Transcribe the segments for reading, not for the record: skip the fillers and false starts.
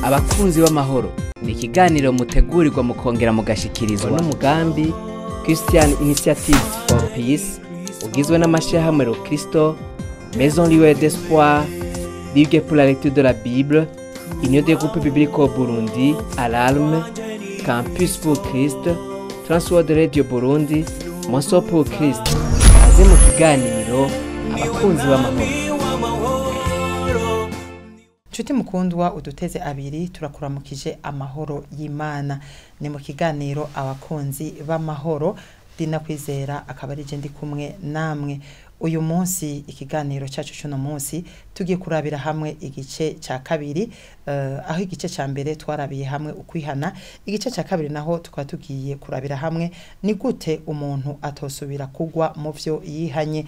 Abakunzi b'amahoro ni ikiganiro mutegurirwa mukongera mugashikirizwa n'umugambi Christian Initiative for Peace, ugizwe n'amashyirahamwe Rokristo, Maison Lueur d'Espoir, Ligue pour la lecture de la Bible, Union des groupes bibliques au Burundi, Alarme, Campus pour Christ, Transworld Radio Burundi, Monso pour Christ. Kaze mu kiganiro Abakunzi b'amahoro. Nshuti mukundwa uduteze abiri, turakuramukije amahoro y'Imana. Ni mu kiganiro Abakunzi b'amahoro, Dina Kwizera akaba ari je ndi kumwe namwe. Uyu munsi ikiganiro cyacu cy'uno munsi tugiye kurabira hamwe igice cya kabiri, aho igice cya mbere twarabiye hamwe ukwihana, igice cya kabiri naho tukaba tugiye kurabira hamwe ni gute umuntu atosubira kugwa mu byo yihanye.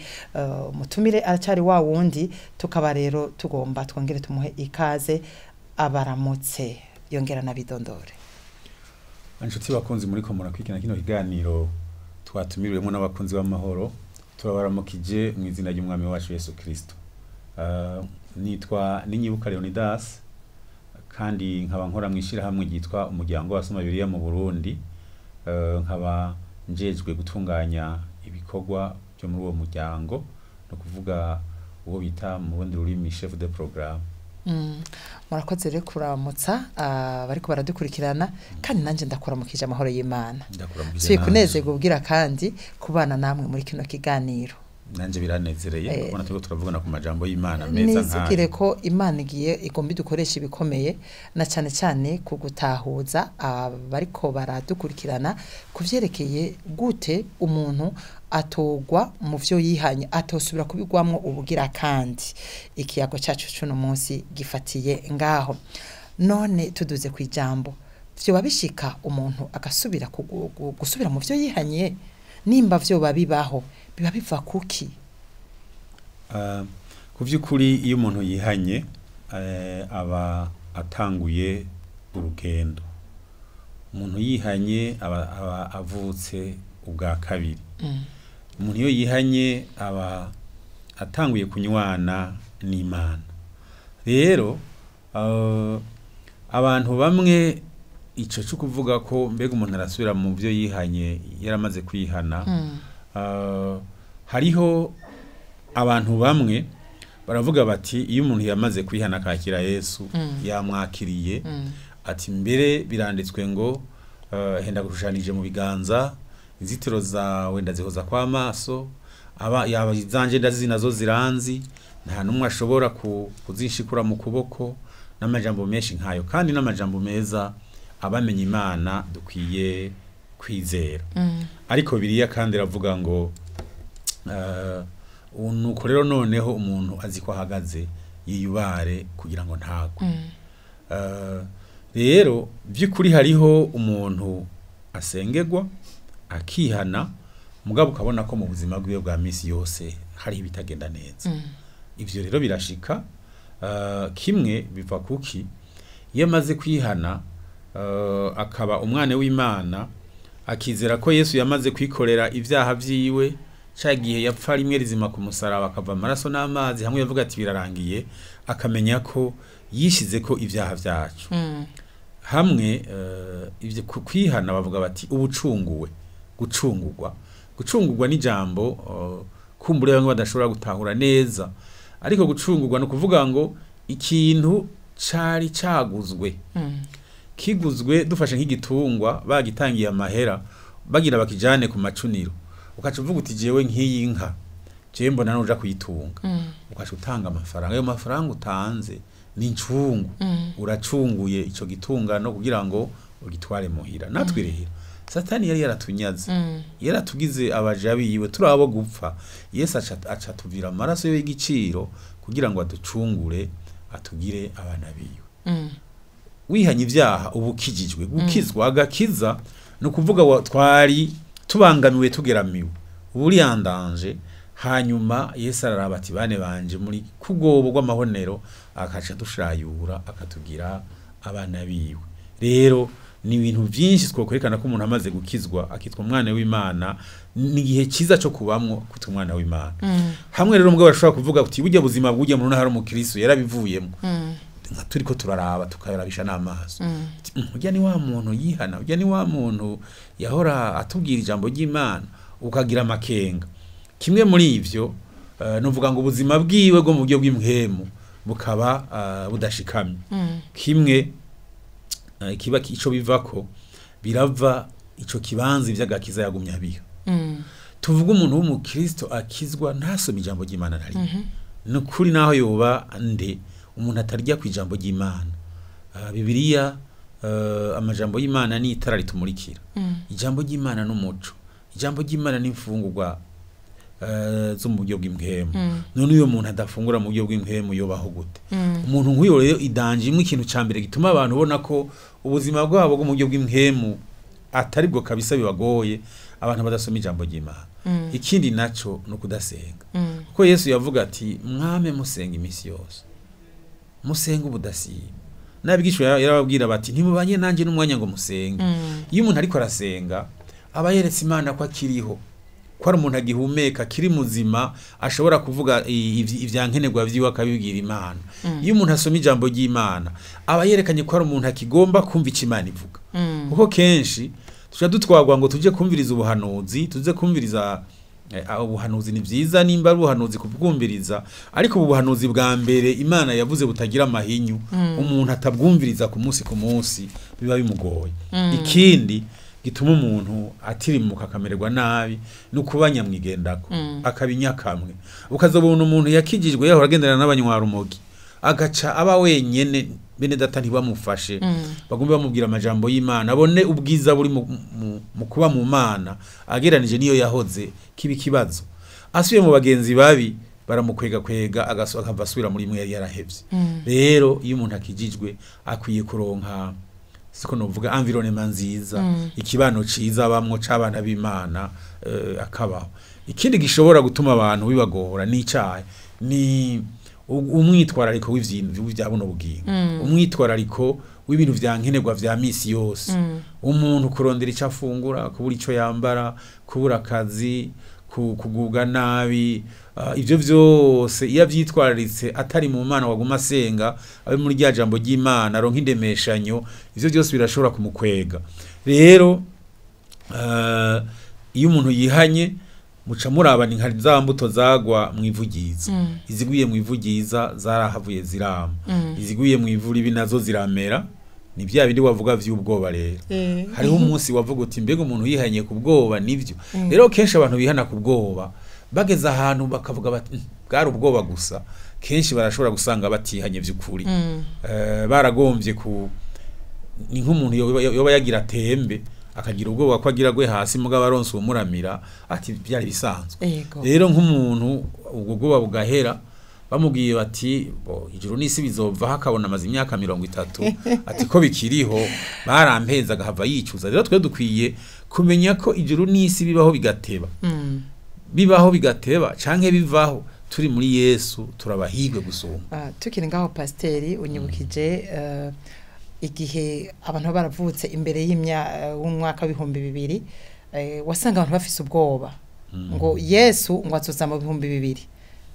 Mutumire aracyari wa wundi, tukaba rero tugomba twongere tumuhe ikaze abaramutse yongera nabidondore. Inshuti bakunzi muri ko murakwikina kino kiganiro twatumiriwemo n'abakunzi b'amahoro, turabaramukije mu izina ry'Umwami wacu Yesu Kristo. Nitwa Ninyibuka Leonidas, kandi nkaba nkora mu ishirahamwe ryitwa Umuryango w'Abasoma Bibiliya mu Burundi. Nkaba njejwe gutunganya ibikorwa byo muri uwo muryango, no kuvuga uwo bita mu rundi rurimi chef de programme. Murakoze rero kuramutsa bariko baradukurikirana, kandi nanje ndakuramukije amahoro y'Imana. Ndakuramukije. Si kunezerwa ubwira kandi kubana namwe muri kino kiganiro. Nanje biranezereye kubona turiko turavugana ku majambo y'Imana meza. Nizigire ko Imana igiye igomba idukoresha ibikomeye, na cyane cyane ku gutahuza abariko baradukurikirana kuvyerekeye gute umuntu atogwa mu vyo yihanye, atosubira kubigwamwo ubugira kandi. Ikiyago cyacu cy'uno munsi gifatiye ngaho. None tuduze ku ijambo, vyoba bishika umuntu agasubira gusubira mu vyo yihanye? Nimba vyoba bibaho, biba biva kuki? Ku vy'ukuri iyo umuntu yihanye, aba atanguye urugendo. Umuntu yihanye aba avutse ubwa kabiri. Umuntu iyo yihanye aba atanguye kunywana n'Imana. Rero abantu bamwe ico cyo kuvuga ko mbega umuntu arasubira mu byo yihanye yaramaze kwihana, hariho abantu bamwe baravuga bati iyo umuntu yamaze kwihana akakira Yesu, yamwakiriye, ati mbere biranditswe ngo henda gushushanije mu biganza, inzitiro zawe ndazihoza kwa maso, aba yaba izanje ndazizi nazo ziranzi, nta numwe ashobora kuzinshikura mu kuboko, n'amajambo menshi nkayo, kandi n'amajambo meza abamenye Imana dukwiye kwizera. Ariko biriya kandi iravuga ngo nuko rero noneho umuntu azi ko ahagaze yiyubare kugira ngo ntagwe. Rero by'ukuri hariho umuntu asengerwa akihana, mugabo ukabona ko mu buzima bwiwe bwa misi yose hari ibitagenda neza. Ivyo rero birashika. Kimwe biva kuki iyo amaze kwihana, akaba umwana w'Imana, akizera ko Yesu yamaze kwikorera ibyaha vyiwe ca gihe yapfa rimwe rizima ku musaraba, akava amaraso n'amazi, hamwe yavuga ati birarangiye, akamenya ko yishize ko ibyaha vyacu. Hamwe ivyo kwihana bavuga bati ubucunguwe, gucungurwa. Gucungurwa ni jambo kumbure bamwe badashobora gutahura neza, ariko gucungurwa no kuvuga ngo ikintu cari caguzwe, kiguzwe, dufashe nk'igitungwa bagitangiye amahera bagira bakijane ku macuniro, ukaca uvuga uti jewe nk'iyi nka jewe mbona nuja kuyitunga, ukaca utanga amafaranga. Ayo mafaranga utanze ni incungu, uracunguye ico gitungano kugira ngo ugitware muhira. Natwe rero Satani yari yaratunyaze, yaratugize abaja biwe, turabo gupfa. Yesu aca tuvira amaraso y'igiciro kugira ngo aducungure, atugire abana biwe. Wihanye ibyaha ubukijijwe, gukizwa agakiza no kuvuga twari tubangamiwe tugeramiwe, uburi yandanje. Hanyuma Yesu araraba ati bane banje muri kugobo rw'amahonero, akaca dushayura akatugira abana biwe. Rero ni ibintu byinshi twokwerekana ko umuntu amaze gukizwa akitwa umwana w'Imana, ni igihe cyiza cyo kubamwo kwitwa umwana w'Imana. Hamwe rero mugabo bashobora kuvuga uti burya buzima bw'ujya muntu hari umukristo yarabivuyemo. nka turiko turaraba tukarabisha n'amaso. Urya ni wa muntu yihana, urya ni wa muntu yahora atubwira ijambo ry'Imana, ukagira amakenga. Kimwe muri ivyo nuvuga ngo ubuzima bwiwe bwo mu buryo bw'impwemu bukaba budashikamye. Kimwe kiba ico bivako birava ico kibanza ivy'agakiza yagumye abiha. Tuvuga umuntu w'umukristo akizwa ntasome ijambo ry'Imana na rimwe. Nukuri naho yoba nde umuntu atarya ku ijambo ry'Imana. Bibiliya amajambo y'Imana ni itara ritumurikira. Ijambo ry'Imana n'umuco. Ijambo ry'Imana ni imfungurwa zo mu buryo bw'impwemu. None uyo muntu adafungura mu buryo bw'impwemu yobaho gute? Umuntu nk'uyo rero idanje imwe ikintu ca mbere gituma abantu ubona ko ubuzima bwabo bwo mu buryo bw'impwemu atari bwo kabisa bibagoye, abantu badasoma ijambo ry'Imana. Ikindi naco no kudasenga. Kuko Yesu yavuga ati mwame musenga imisi yose, musenga ubudasiba. N'abigishwa yarababwira bati ntimubanye nanje n'umwanya ngo musenge. Iyo umuntu ariko arasenga aba yeretse Imana ko akiriho, ko ari umuntu agihumeka kiri muzima, ashobora kuvuga ivyankenerwa vyiwe akabibwira Imana. Iyo umuntu asoma ijambo ry'Imana aba yerekanye ko ari umuntu akigomba kumva ico Imana ivuga. Kuko kenshi tuja dutwagwa ngo tuje kumviriza ubuhanuzi, tuze kumviriza ubuhanuzi ni vyiza nimba ari ubuhanuzi kubwumviriza, ariko ubu buhanuzi bwa mbere Imana yavuze butagira amahinyu, umuntu atabwumviriza ku munsi ku munsi biba bimugoye. Ikindi gituma umuntu atirimuka akamererwa nabi no kuba nyamwigendako, akabinyakamwe. Ukazobona umuntu yakijijwe yahora agendana n'abanywarumogi, agaca aba wenyene, bene data ntibamufashe, bagomba bamubwira amajambo y'Imana, abone ubwiza buri mu kuba mu Mana ageranije niyo yahoze kibi kibazo. Asubiye mu bagenzi babi baramukwega kwega, akava asubira muri imwe yari yarahevye. Rero iyo umuntu akijijwe akwiye kuronka siko novuga environnement nziza, ikibano ciza bamwo c'abana b'Imana, akabaho. Ikindi gishobora gutuma abantu bibagora ni icaha, ni umwitwarariko w'ivyo vya buno bugingo, umwitwarariko w'ibintu vyankenerwa vya misi yose. Umuntu kurondera ico afungura, kubura ico yambara, kubura akazi, kugubwa nabi, ivyo vyose iyo avyitwararitse atari mu Mana waguma asenga, abe muri rya jambo ry'Imana aronka indemeshanyo, ivyo byose birashobora kumukwega. Rero iyo umuntu yihanye muca muraba ni nka za mbuto zagwa mu ivugiza. Iziguye mu ivugiza zarahavuye zirama, iziguye mu ivu ribi nazo ziramera. Ni bya bindi wavuga vy'ubwoba rero. Hariho umunsi wavuga uti mbega umuntu yihanye ku bwoba nivyo. Rero kenshi abantu bihana ku bwoba bageze ahantu bakavuga bati bwari ubwoba gusa, kenshi barashobora gusanga batihanye vy'ukuri. Baragomvye ku ni nk'umuntu yoba yagira tembe akagira ubwoba ko agira gwe hasi mugabo aronse umuramira ati byari bisanzwe. Rero nk'umuntu ubwo bwoba bugahera bamubwiye bati bo ijuru n'isi bizova, hakabona amaze imyaka 30 ati ko bikiriho barampeza agahava yicuza. Rero twe dukwiye kumenya ko ijuru n'isi bibaho bigateba, bibaho bigateba canke bivaho, turi muri Yesu turabahigwe gusumba. Tukiri ngaho pasiteri unyibukije igihe abantu baravutse imbere y'umwaka w'2000, wasanga abantu bafise ubwoba ngo Yesu ngo azoza mu 2000.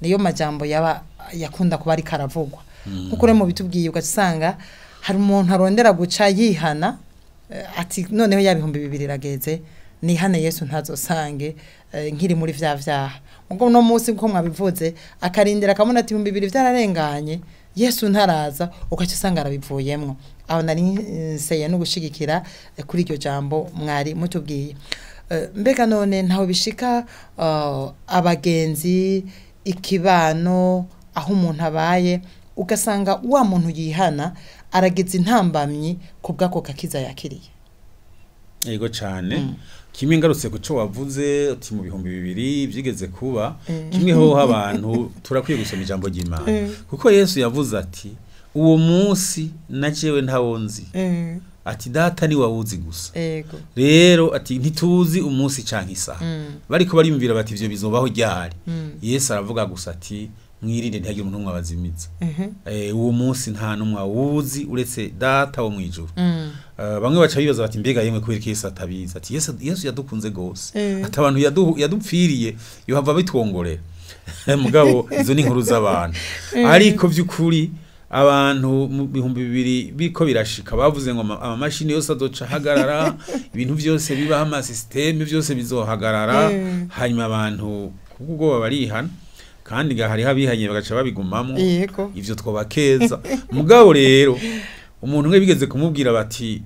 Niyo majambo yaba yakunda kuba ari karavugwa. Nkuko rero mu bitubwiye ugasanga hari umuntu arondera guca yihana ati noneho ya 2000 irageze nihane Yesu ntazosange nkiri muri vya vyaha. Ubwo no munsi nko mwabivuze akarindira akamona ati 2000 vyararenganye Yesu ntaraza, ukaca usanga arabivuyemwo. Aho nari nseye no gushigikira kuri iryo jambo mwari mutubwiye. Mbega none ntaho bishika abagenzi, ikibano, aho umuntu abaye, ugasanga wa muntu yihana aragize intambamyi kubwako kakiza yakiriye. Yego cyane. Kimwe ngarutse kuco wavuze uti mu 2000 byigeze kuba, kimwe ho abantu turakwiye gusoma ijambo ry'Imana. Kuko Yesu yavuze ati uwo munsi na jewe ntawonzi, ati data ni wawuzi gusa. Rero ati ntituzi umunsi canke isaha. Bariko barimvira bati ivyo bizobaho ryari. Yesu aravuga gusa ati mwirinde ntihagire umuntu umwe abazimiza. Uwo munsi nta numwe awuzi uretse data wo mwijuru. Bamwe baca bibaza bati mbega yemwe kubera Yesu atabizi, ati Yesu yadukunze gose, ati abantu yadupfiriye yohava bitwongorera. Mugabo izo ni inkuru z'abantu. Ariko vy'ukuri Abantu mu 2000 biko birashika bavuze ngo amamashini yose azoca hagarara, ibintu byose bibaho, amasysteme byose bizohagarara. Hanyuma abantu kubwo barihana, kandi hariho abihanye bagaca babigumamwo. Ivyo twobakeza. Mugabo rero umuntu umwe bigeze kumubwira bati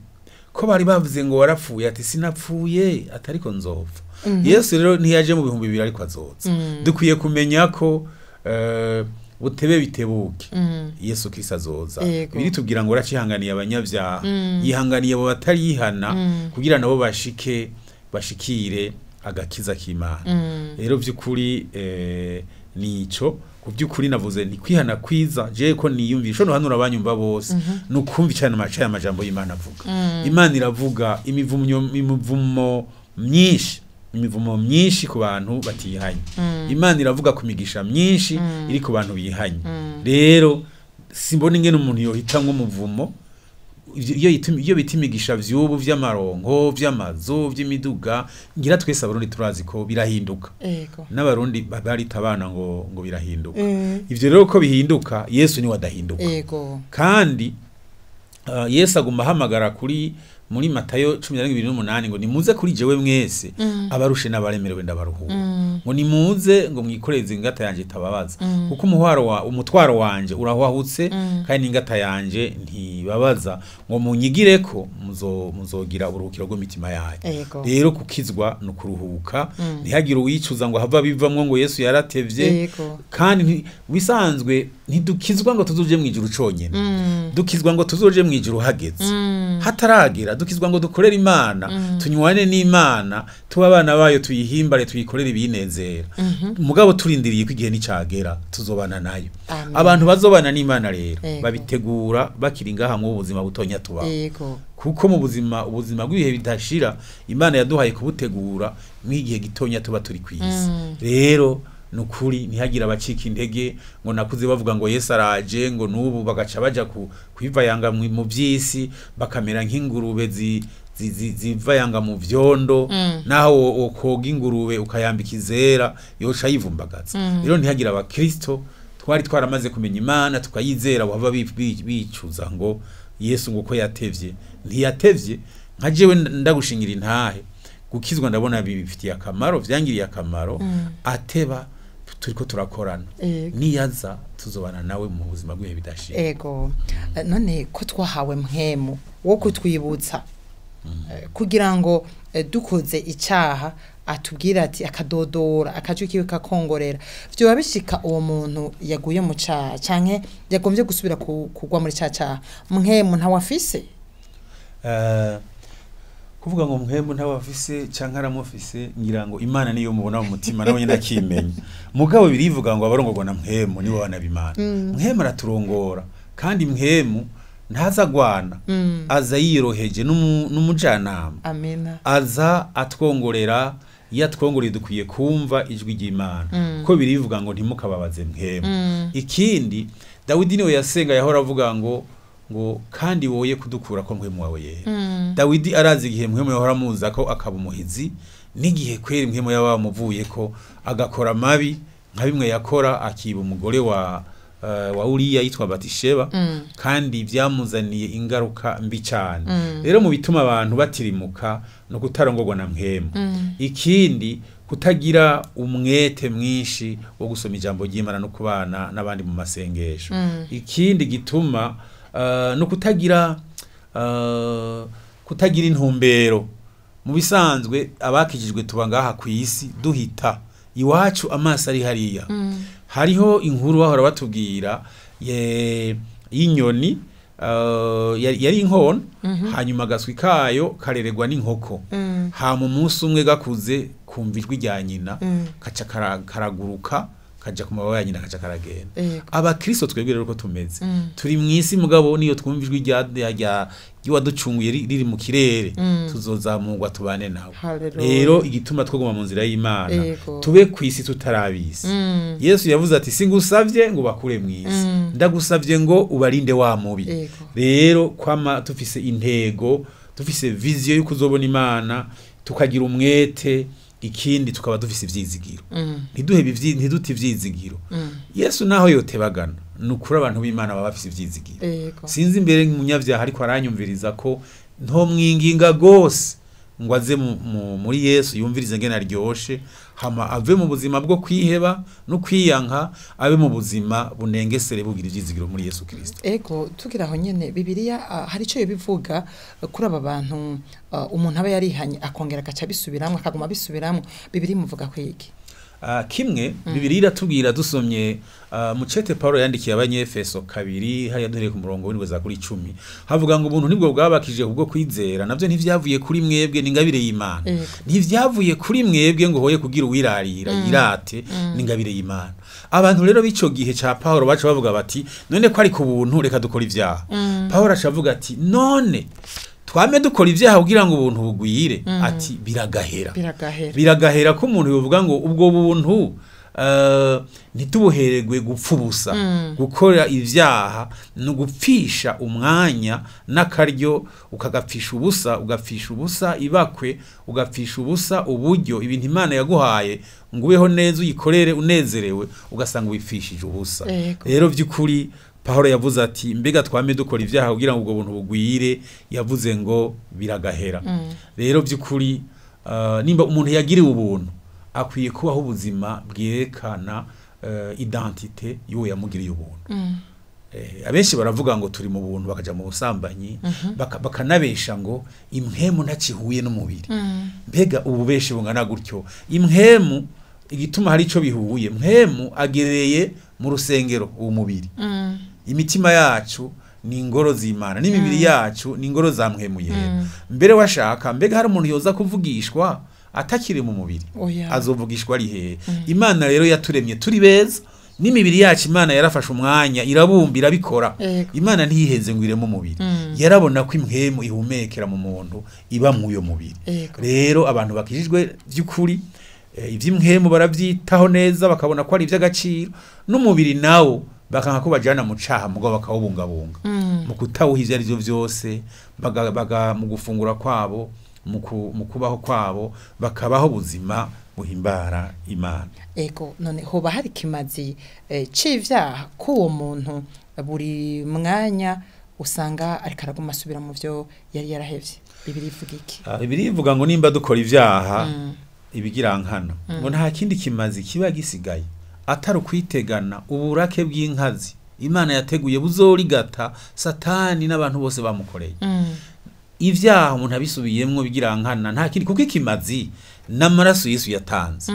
ko bari bavuze ngo warapfuye, ati sinapfuye, atariko nzopfa. Yesu rero ntiyaje mu 2000 ariko azoza. Dukwiye kumenya ko butebe bitebuke Yesu Kristo azoza. Biri tubwira ngo aracihanganiye abanyabyaha, yihanganiye abo batarihana kugira nabo bashikire agakiza k'Imana. Rero by'ukuri nico ku by'ukuri navuze ni kwihana kwiza. Je ko niyumvisha no hanura abanyumva bose nukumva cyane amaca y'amajambo y'Imana avuga. Imana iravuga imivumo myinshi, imivumo myinshi ku bantu batihanye. Imana iravuga ku migisha myinshi iri ku bantu bihanye. Rero simbona ingene umuntu yohitamwo umuvumo iyo bita imigisha vy'ubu vy'amaronko, vy'amazu, vy'imiduga. Ngira twese Abarundi turazi ko birahinduka. N'Abarundi barita abana ngo birahinduka. Ivyo rero ko bihinduka, Yesu niwe adahinduka. Kandi Yesu aguma ahamagara kuri muri Matayo 12:28 ngo nimuze kuri jewe mwese abarushe n'abaremerewe ndabaruhura. Ngo nimuze ngo mwikoreze ingata yanje itababaza, kuko umutwaro wanje urahwahutse kandi ingata yanje ntibabaza, ngo munyigireko muzogira uburuhukiro bw'imitima yanyu. Rero kukizwa no kuruhuka, ntihagire uwicuza ngo hava bivamwo ngo Yesu yaratevye. Kandi bisanzwe ntidukizwa ngo tuzuje mu ijuru conyene, dukizwa ngo tuzuje mu ijuru hageze. Hataragera dukizwa ngo dukorere Imana, tunywane n'Imana, tuba abana bayo, tuyihimbare, tuyikorere ibinezera. Mugabo turindiriye ko igihe nicagera tuzobana nayo. Abantu bazobana n'Imana rero babitegura bakiri ngaha mu buzima butonya tuba. Kuko mu buzima ubuzima bw'ibihe bidashira Imana yaduhaye kubutegura mw'igihe gitonya tuba turi kwisi. Rero nukuri ntihagira abacika intege ngo nakuze bavuga ngo Yesu araje, ngo nubu bagaca baja kwivayanga mu byisi, bakamera nk'ingurube zivayanga mu vyondo. Naho wokoga ingurube ukayambika izera yoca yivumbagaza. Rero ntihagira abakristo twari twaramaze kumenya Imana tukayizera bava bicuza ngo Yesu ngo ko yatevye. Ntiyatevye. Nka jewe ndagushingira intahe, gukizwa ndabona bibifitiye akamaro, vyangiriye akamaro. Ateba turiko turakorana, niyaza tuzobana nawe mu buzima bw'ibihe bidashira. Ego. None ko twahawe mpwemu wo kutwibutsa, kugira ngo dukoze icaha atubwira ati akadodora akajwi kiwe kakongorera, vyoba bishika uwo muntu yaguye mu caha canke yagombye gusubira kugwa muri ca caha, mpwemu ntawafise? Kuvuga ngo mpwemu ntawafise canke aramufise, ngira ngo Imana niyo mubona mu mutima nawe nyine akimenya. Mugabo birivuga ngo abarongorwa na mpwemu nibo bana b'Imana. Mpwemu araturongora, kandi mpwemu ntazagwana, aza yiroheje n'umujanama. Amina. Aza atwongorera, iyo atwongoreye dukwiye kumva ijwi ry'Imana, kuko birivuga ngo ntimukababaze mpwemu. Ikindi Dawidi niwe yasenga yahora avuga ngo kandi woye kudukura ko mpwemu wawe yera. Dawidi arazi igihe mpwemu yahora amuza ko akaba umuhizi, n'igihe kweri mpwemu yaba amuvuye ko agakora mabi nka bimwe yakora akiba umugore wa Uriya yitwa Batisheba, kandi byamuzaniye ingaruka mbi cyane. Rero mu bituma abantu batirimuka no kutarongorwa na mpwemu. Ikindi kutagira umwete mwinshi wo gusoma ijambo ry'Imana no kubana n'abandi mu masengesho. Ikindi gituma no kutagira intumbero. Mu bisanzwe abakijijwe tuba ngaha ku isi duhita iwacu amaso ari hariya. Hariho inkuru bahora batubwira y'inyoni yari inkona, hanyuma agaswi kayo karererwa n'inkoko. Hama umunsi umwe gakuze kumva ijwi rya nyina, kaca karaguruka kaja ku mababa ya nyina kaca karagenda. Abakristo twebwe rero ko tumeze, turi mw'isi, mugabo niyo twumva ijwi rya waducunguye riri mu kirere, tuzozamurwa tubane nawe. Rero igituma twoguma mu nzira y'Imana, tube kw'isi tutarabisi. Yesu yavuze ati singusavye ngo bakure mw'isi, ndagusavye ngo ubarinde wa mubi. Rero kwama tufise intego, tufise vision yo kuzobona Imana, tukagira umwete Ikindi tukaba dufise ivyizigiro, ntiduhebe ntidute ivyizigiro. Yesu naho yotebagana, ni ukuri abantu b'Imana baba bafise ivyizigiro. Sinzi imbere nk'umunyabyaha ariko aranyumviriza ko ntomwinginga gose ngo aze muri Yesu yumvirize ngene aryoshe, hama ave mu buzima bwo kwiheba no kwiyanka, abe mu buzima bunengesere bugira ivyizigiro muri Yesu Kristo. Ego, tugira aho nyene Bibiliya hari ico bivuga kuri aba bantu, umuntu aba yarihanye akongera agaca bisubiramwo, akaguma bisubiramwo. Bibiliya imuvuga ko iki? Kimwe Bibiliya iratubwira, dusomye mu cete Paulo yandikiye Abanyefeso 2, hariya duhereye ku murongo w'indwi za kuri 10, havuga ngo ubuntu nibwo bwabakije kubwo kwizera, navyo ntivyavuye kuri mwebwe, ni ingabire y'Imana. Ntivyavuye kuri mwebwe ngo hoye kugira uwirarira yirate, ni ingabire y'Imana. Abantu rero b'ico gihe ca Paulo baca bavuga bati none ko ari ku buntu, reka dukora ivyaha. Paulo aca avuga ati none twame dukora ivyaha kugira ngo ubuntu bugwire? Ati biragahera. Biragahera. Biragahera ko umuntu yovuga ngo ubwo buntu ntitubuhererwe gupfa ubusa. Gukora ivyaha ni ugupfisha umwanya n'akaryo, ukagapfisha ubusa, ugapfisha ubusa ibakwe, ugapfisha ubusa uburyo, ibintu Imana yaguhaye ngo ubeho neza uyikorere unezerewe, ugasanga ubipfishije ubusa. Rero vy'ukuri Paulo yavuze ati mbega twame dukora ivyaha kugira ngo ubwo buntu bugwire? Yavuze ngo biragahera. Rero vy'ukuri nimba umuntu yagiriwe ubuntu, akwiye kubaho ubuzima bwerekana identité y'uwo yamugiriye ubuntu. Abenshi baravuga ngo turi mu buntu, bakaja mu busambanyi, bakanabesha ngo impwemu ntacihuye n'umubiri. Mbega ububeshi bungana gutyo! Impwemu igituma hari ico bihuye, mpwemu agereye mu rusengero uwo mubiri. Imitima yacu ni ingoro z'Imana, n'imibiri yacu ni ingoro za mpwemu yera. Mbere washaka, mbega hari umuntu yoza kuvugishwa atakiri mu mubiri? Oya. Azovugishwa ari hehe? Imana rero yaturemye turi beza, n'imibiri yacu Imana yarafashe umwanya irabumba, irabikora. Imana ntiyiheze ngo ireme umubiri, yarabona ko impwemu ihumekera mu muntu iba mw'uyo mubiri. Rero abantu bakijijwe by'ukuri, ivy'impwemu baravyitaho neza, bakabona ko ari ivy'agaciro, n'umubiri nawo bakanka ko bajana mu caha, mugabo bakawubungabunga mu kutawuha ivyo arivyo vyose, mu gufungura kwabo, mu kubaho kwabo, bakabaho ubuzima buhimbara Imana. Ego, none hoba hari kimazi c'ivyaha ko uwo muntu buri mwanya usanga ariko araguma asubira mu vyo yari yarahevye? Bibiliya ivuga iki? Bibiliya ivuga ngo nimba dukora ivyaha ibigirankana, ngo nta kindi kimazi kiba gisigaye atari ukwitegana uburake bw'inkazi Imana yateguye buzorigata Satani n'abantu bose bamukoreye. Ivyaha umuntu abisubiyemwo bigirankana, nta kindi, kuko ikimazi n'amaraso Yesu yatanze.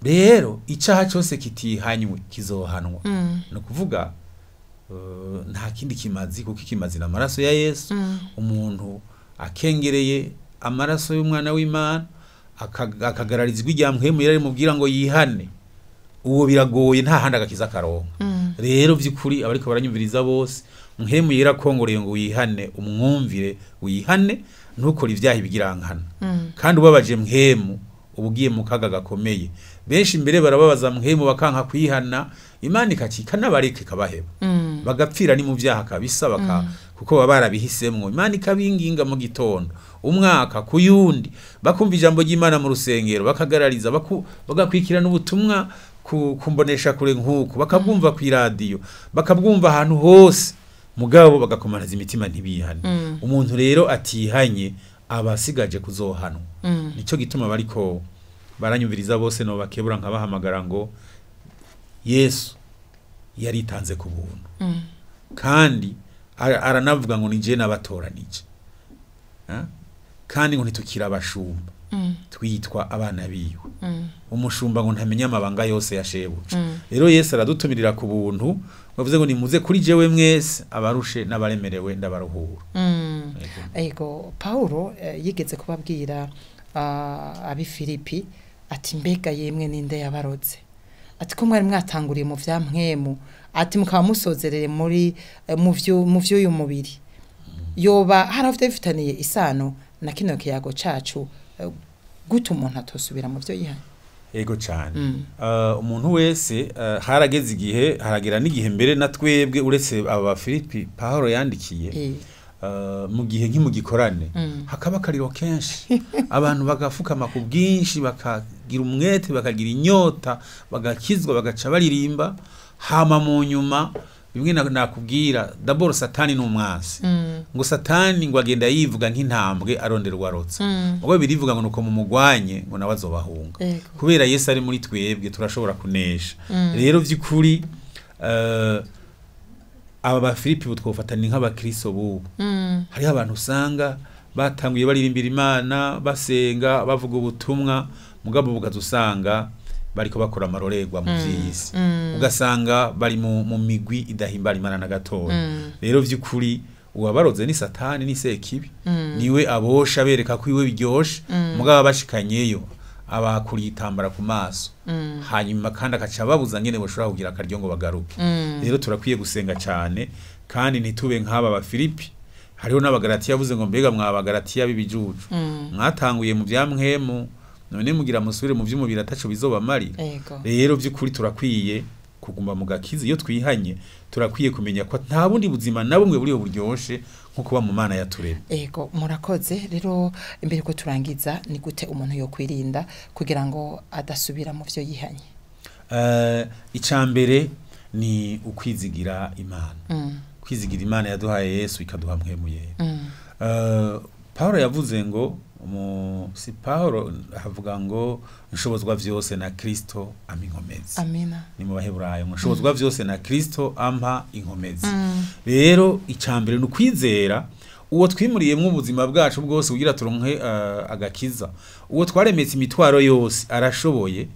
Rero icaha cose kitihanywe kizohanwa. Ni ukuvuga nta kindi kimazi, kuko ikimazi n'amaraso ya Yesu. Umuntu akengereye amaraso y'umwana w'Imana, akagarariza ijwi rya mpwemu yari mubwira ngo yihane, uwo biragoye, nta handi agakiza karonka. Rero vy'ukuri abariko baranyumviriza bose, mpwemu yera kongoreye ngo wihane, umwumvire, wihane, ntukore ivyaha ibigirankana. Kandi ubabaje mpwemu uba ugiye mu kaga gakomeye. Benshi mbere barababaza mpwemu bakanka kwihana, Imana ikacika n'abareka ikabaheba, bagapfira ni mu vyaha kabisa, kuko baba barabihisemwo. Imana ikabinginga mu gitondo, umwaka ku yundi, bakumva ijambo ry'Imana mu rusengero, bakagarariza, bagakwikirana ubutumwa kumbonesha kure nk'uku, bakabwumva ku iradiyo, bakabwumva ahantu hose, mugabo bagakomanaza imitima ntibihane. Umuntu rero atihanye aba asigaje kuzohanwa. Nico gituma bariko baranyumviriza bose no bakebura nkabahamagara ngo Yesu yaritanze ku buntu, kandi aranavuga ngo ni je nabatoranije, kandi ngo ntitukira abashumba, twitwa abana biwe. Umushumba ngo ntamenya amabanga yose ya shebuja. Rero Yesu aradutumirira ku buntu, bavuze ngo nimuze kuri jewe mwese abarushe n'abaremerewe, ndabaruhura. Ego, Paulo yigeze kubabwira abi Filipi ati mbega yemwe ninde yabarotse? Ati ko mwari mwatanguriye mu vya mpwemu, ati mukaba musozerere muri mu vy'uyu mubiri. Yoba hari bifitaniye isano na kino kiyago cacu, gute umuntu atosubira mu vyo yihanye? Ego cyane. Umuntu wese harageze igihe, haragera n'igihe mbere na twebwe, uretse aba Filipi Paulo yandikiye, Mu gihe nk'imugikorane hakaba akariro kenshi, abantu bagafukama ku bwinshi, bakagira umwete, bakagira inyota, bagakizwa, bagaca baririmba. Hama mu nyuma bimwe nakubwira, d'abord Satani ni umwansi. Ngo Satani ngo agenda yivuga nk'intambwe arondera uwarotse. Ubwo birivuga ngo nuko mumugwanye ngo nawe azobahunga. Kubera Yesu ari muri twebwe turashobora kunesha. Rero vy'ukuri aba Bafilipi butwofatana nk'abakristo bubu. Hariho abantu usanga batanguye baririmbira Imana, basenga, bavuga ubutumwa, mugabo bugaza usanga bariko bakora amarorerwa mu vy'isi, ugasanga bari mu migwi idahimbara Imana na gatoya. Rero vy'ukuri uwabaroze ni Satani, ni sekibi, niwe abosha bereka ko iwe biryoshe, mugabo abashikanyeyo abakuriye itambara ku maso, hanyuma kandi akaca babuza ngene boshobora kugira akaryo ngo bagaruke. Rero turakwiye gusenga cyane, kandi ntitube nk'aba Bafilipi. Hariho n'Abagalatiya yavuze ngo mbega mwa Bagalatiya b'ibijuju, mwatanguye mu bya mpwemu, none mugira musubire mu vy'umubiri ataco bizobamarira. Rero vy'ukuri turakwiye kuguma mu gakiza. Iyo twihanye turakwiye kumenya ko nta bundi buzima na bumwe buriho buryoshe nko kuba mu Mana yaturemye. Ego, murakoze. Rero imbere ko turangiza, ni gute umuntu yo kwirinda kugira ngo adasubira mu vyo yihanye? Icambere ni ukwizigira Imana, kwizigira Imana yaduhaye Yesu ikaduha mpwemu yera. Paulo yavuze ngo si Paulo avuga ngo nshobozwa vyose na Kristo ampa inkomezi. Amina. Ni mu Baheburayo, ngo nshobozwa vyose na Kristo ampa inkomezi. Rero icambere ni ukwizera uwo twimuriyemwo ubuzima bwacu bwose kugira turonke agakiza, uwo twaremetse imitwaro yose, arashoboye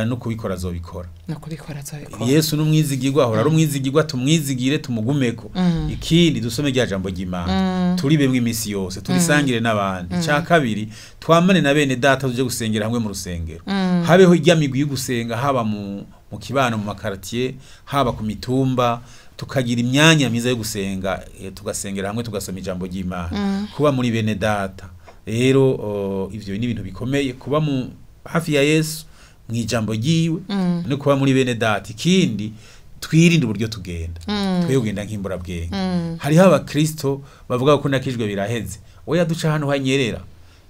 no kubikora, azobikora. No kubikora azobikora. Yesu n'umwizigirwa, ahora ari umwizigirwa, tumwizigire, tumugumeko. Ikindi, dusome rya jambo ry'Imana, turibemwe imisi yose, turisangire n'abandi. Icya kabiri, twamane na bene data, tuje gusengera hamwe mu rusengero, habeho irya migwi yo gusenga, haba mu kibano, mu makartier, haba ku mitumba, tukagira imyanya myiza yo gusenga, tugasengera hamwe, tugasoma ijambo ry'Imana, kuba muri bene data. Rero ivyo ni ibintu bikomeye, kuba mu hafi ya Yesu, mu ijambo ryiwe, no kuba muri bene data. Ikindi, twirinde uburyo tugenda, twe kugenda nk'imburabwenge. Hariho abakristo bavuga ko nakijwe biraheze. Oya, duca hano hanyerera,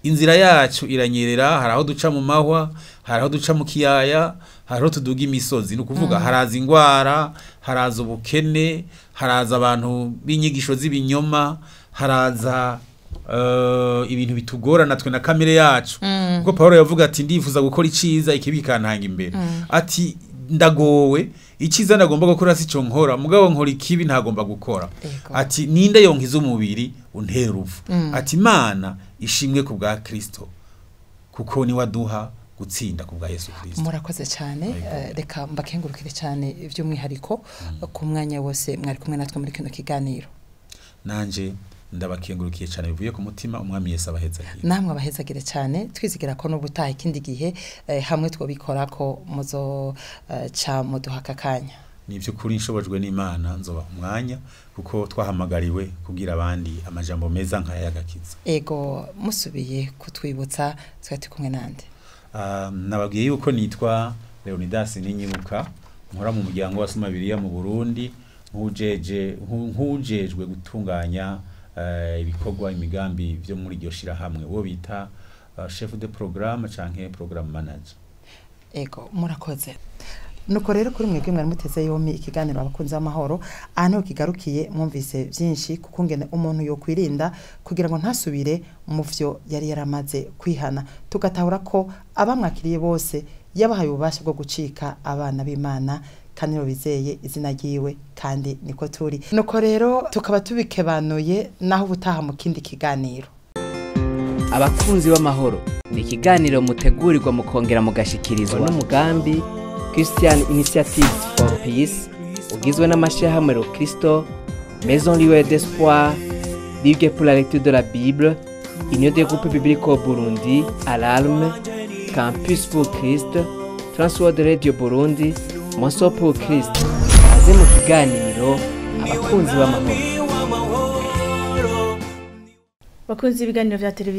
inzira yacu iranyerera. Hari aho duca mu mahwa, hari aho duca mu kiyaya, hari aho tuduga imisozi. Ni ukuvuga haraza ingwara, haraza ubukene, haraza abantu b'inyigisho z'ibinyoma, haraza ibintu bitugora natwe na kamere yacu. Kuko Paulo yavuga ati ndifuza gukora iciza, ikibi kikantanga imbere. Ati ndagowe, iciza ndagomba gukora sico nkora, mugabo nkora ikibi ntagomba gukora. Ati ninde yonkiza umubiri untera urupfu? Ati Imana ishimwe ku bwa Kristo, kuko ni waduha gutsinda ku bwa Yesu Kristo. Murakoze cyane. Reka mbakengurukire cyane by'umwihariko ku mwanya wose mwari kumwe natwe muri kino kiganiro. Nanje ndabakengurukiye cyane bivuye ku mutima. Umwami Yesu abahezagire. Namwe abahezagire cyane. Twizigira ko n'ubutaha ikindi gihe hamwe twobikora ko muzo ca muduha aka kanya. Ni by'ukuri, nshobojwe n'Imana nzobaha umwanya, kuko twahamagariwe kubwira abandi amajambo meza nk'aya y'agakiza. Ego, musubiye kutwibutsa, twari turi kumwe nande? Nababwiye yuko nitwa Leonidas Ninyibuka, nkora mu muryango wa Soma Bibiliya mu Burundi, nk'ujejwe gutunganya ibikorwa, imigambi vyo muri iryo shirahamwe, uwo bita chef de programme canke programme manager. Ego, murakoze. Nuko rero kuri mwebwe mwari muteze yompi ikiganiro Abakunzi b'Amahoro, aha niho kigarukiye. Mwumvise byinshi kuko ngene umuntu yokwirinda kugira ngo ntasubire mu vyo yari yaramaze kwihana, tugatahura ko abamwakiriye bose yabahaye ububasha bwo gucika abana b'Imana, kandi nibo bizeye izina ryiwe, kandi niko turi. Nuko rero tukaba tubikebanuye, naho ubutaha mu kindi kiganiro. Abakunzi b'Amahoro ni ikiganiro mutegurirwa mukongera mugashikirizwa n'umugambi Christian Initiative for Peace, ugizwe n'amashyirahamwe Rokristo, Maison Lueur d'Espoir, Ligue pour la lecture de la Bible, Union des groupes bibliques au Burundi, Alarme, Campus pour Christ, Transworld Radio Burundi, Moso pour Christ. Kaze mu kiganiro Abakunzi b'Amahoro. Bakunzi ibiganiro vya televiziyo.